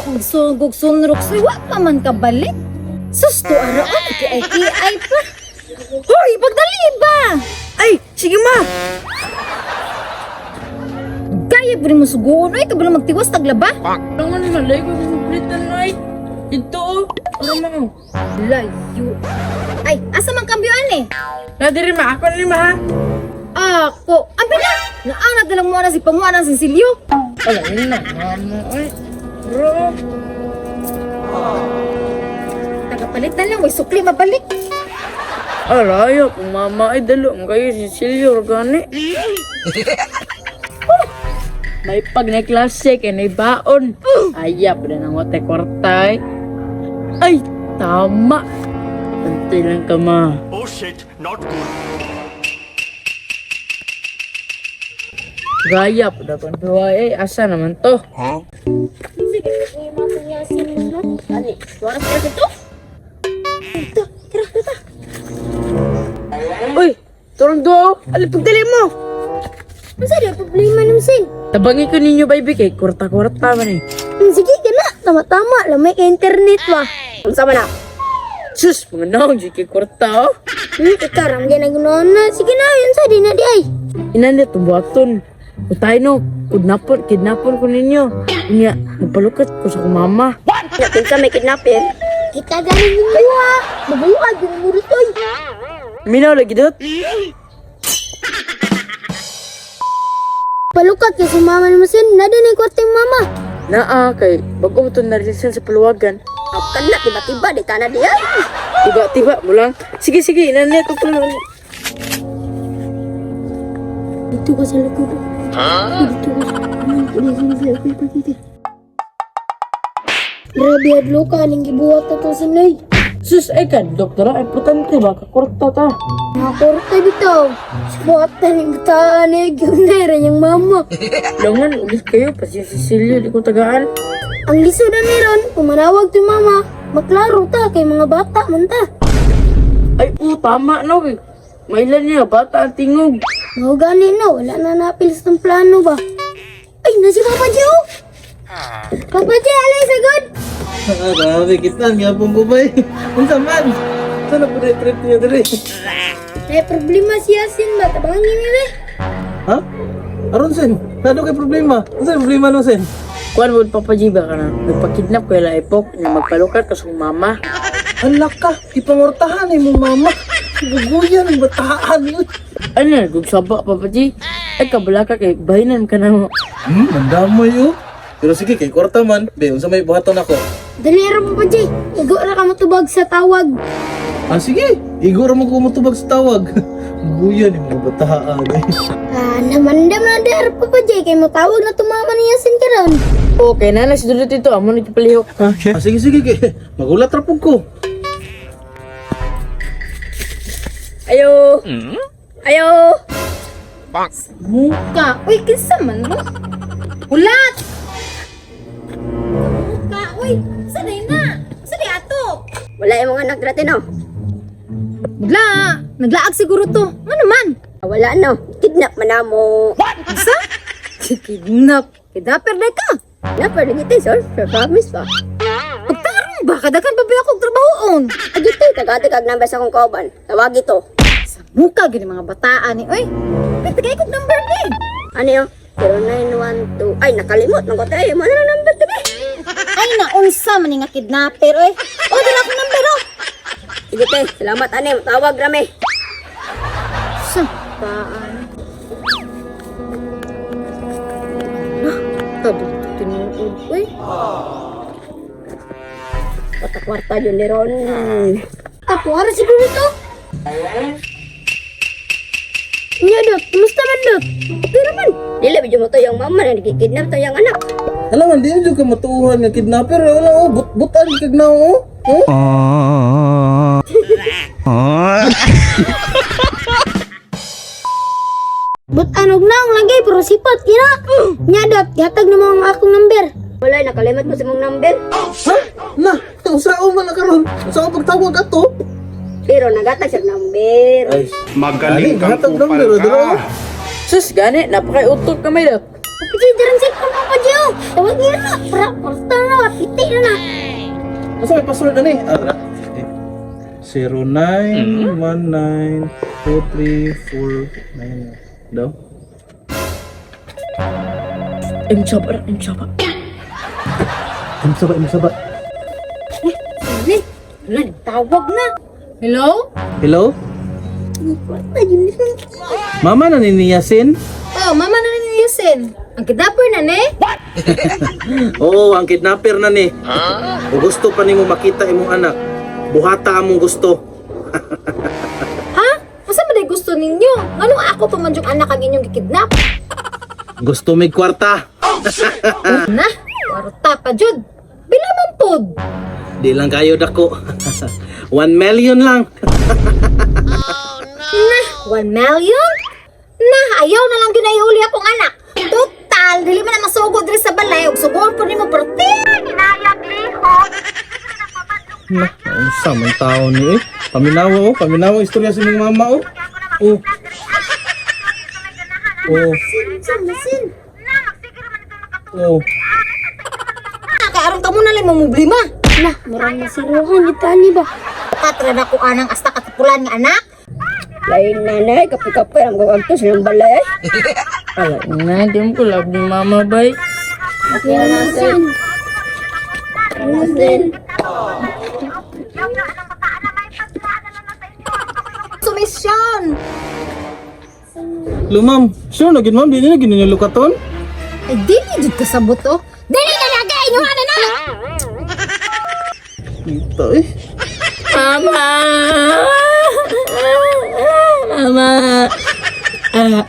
akong sugog sunrok soy wa pa man kabalik. Sus to ara oh, kiay-kiay pa. Hoy, pagdali ba? Ay, sige ma. Gaya pa rin mo sugoon oy, kabalo magtiwas taglaba. Langan malay ko sa ay. Dito oh. Ano ma oh. Layo. Ay, asa man kambyoan eh? Na diri ma, ako ni ma ha. Ako, abi na. Naana dalang mo na si pamuan ang sinsilyo. Wala na, mama ay. Bro. Tagapalit na lang, way sukli mabalik. Alayo, kung mama ay dalo mo kayo si Silyo gani. May pag na klase kay nay baon. Ayap na nang wate kwarta ay. Ay, tama. Antay lang ka ma. Oh shit, not good. Gaya po na kung duwa eh. Asa naman to? Huh? Uy, turong duwa oh. Ali, pagdali mo. Unsa di problema nimo sin? Tabangi ko ninyo baby kay kwarta-kwarta man eh. Sige kana, tama-tama lamay kay internet ba. Unsa man na? Sus, mga naong di kay kwarta oh. Ikaw ram gyud ang na. Sige na, unsa di na di ay. Inan na itong buhaton. Utay no, kidnapon, kidnapon ko ninyo. Unya, nagpalukat ko sa akong mama. Ya kinsa may kidnapper? Kita gani ninyo ha. Mabuag gyud mo rito. Minaw lagi dot. Palukat kay si mama nimo sin, na din ay kwarteng mama. Naa, kay bago mo ito narilisan sa paluwagan. Kana tiba-tiba di tana di ay. Tiba-tiba mo lang. Sige, sige, inan na ito. Dito ka sa likod. Dito ka sa likod. Grabe adlo ka ning gibuhat na to sinay. Sus, ay ka, doktora, importante ba? Kakurta ta. Nakakorte bitaw. Subuhatan ni bataan eh. Gyud yung mama. Langan, ulit kayo, pati si Cecilio, di ko tagaan. Ang liso na meron, pumanawag to mama. Maklaro ta kay mga bata man ta. Ay, oo, tama no. Kay. Mailan niya, bata ang tingog. Mao gani no, wala na napils ng plano ba. Ay, na si Papa Joe! Papa Joe, alay sagod! Ah, grabe kita, nga pong gubay. Unsa man? Sana po na trip niyo diri? May problema si Yasin ba? Tabangin ni be. Ha? Aron sen, nado kay problema. Unsa problema no sen? Kuan mo, Papa G, ba ka na? Nagpakidnap ko ila epok, na magpalukat ko sa akong mama. Ala ka, ipangortahan ni mo mama. Guguyan ang bataan yun. Ano, gugsaba, Papa G? Ay, kabala ka kay bahinan ka na mo. Mandamay oh. Pero sige, kay kwarta man. Be, unsa may buhaton ako? Dali ra Papa Joe, igo ra ka matubag sa tawag. Ah, sige. Igor mo ko mutubag sa tawag. Guguyan ni mga bataan eh. Ah, namandam na dar Papa Joe kay motawag na to mama ni Yasin karon. Okay na, nasi dulot ito. Amo nagpalihok. Okay. Ah, sige, sige, kay. Magulat ra pug ko. Ayo! Ayo! Muka. Uy, kinsa man mo? Ulat! Muka. Uy, sa day na? Sa day ato? Wala yung mga anak gratin no. Nagla. Naglaag siguro to. Ano man? Wala no, kidnap man namo. Sa? Kidnap. Kidnapper day ka. Na pero gite sir, promise pa. Pagtarong ba? Kadagan pa ba akong trabahoon? Agito, tagatag number sa akong kauban. Tawag ito. Sa muka, gini mga bataan eh. Uy, pitagay kong number eh. Ano yun? 0912. Ay, nakalimot. Nang kotay. Mo na lang number tabi. Ay, naunsa man nga kidnapper oy. O, dala akong number oh. Sige te, salamat ane. Tawag rame. Sa paan. Nah, tabi ito tinuod. Uy, Kwarta-kwarta yun ni Ron. Apo, ara siguro to. Nya, Dot. Kumusta man, Dot? Okay naman. Dili, medyo mo to yung mama na nagkikidnap to yung anak. Alam man, di na jud ka matuuhan nga kidnapper. Wala oh, but-butan kag na oh. Oh? But anog na ang lagi, pero sipat, kina. Nya, Dot. Gatag na mo ang akong number. Wala, nakalimot ko sa mong number. Ha? Na, unsa man na karon? Unsa pagtawag ato? Pero nagatag siya number. Ay, Magaling kang hatag kupal number, ka. dalawa. Sus, gani, napakaiutot ka may dot. Papa J, darang cellphone Papa J, oh. Tawag niya na. Para, kwarta na, pitik. Asa may password ani? Ah, dara. Okay. 09192349 daw. Imsaba ra, imsaba. Imsaba, imsaba. Ni, wala, tawag na. Hello? Hello? Kwarta yun. Mama na ni Yasin? Oh, mama na ni Yasin. Ang kidnapper na ni? Oo, ang kidnapper na ni. Kung gusto pa nimo makita imong anak, buhata among gusto. Ha? Asa man day gusto ninyo? Nganong ako pa man yung anak ang inyong gikidnap? Gusto mig kwarta. Na, kwarta pa jud. Bila man pod. Di lang kayo dako. 1 million lang. Na, 1 million? Na, ayaw na lang ginayuli akong anak. Total, dili man na masugod diri sa balay ug sugoon po nimo perti. Na, unsa man tao ni eh. Paminawa oh, paminawa ang istorya sa imong mama oh. Oh. Oh, Sin, sin. oh. Kay aron kamo na lang mo problema. Na, murang masiruhan ito ani ba? Katra na ko anang asta katipulan nga anak. Lain nanay, kapoy-kapoy ang gawagto silang balay. Ala na, di mo ko love ni mama bay. Okay na, sin. Sin. Sumisyon. Lumam, sure na gid ma'am, di na gid ninyo lukaton. Ay, dili jud kasabot oh. Dili na lagi inyo ana na. Ito eh. Mama! Mama! Ah.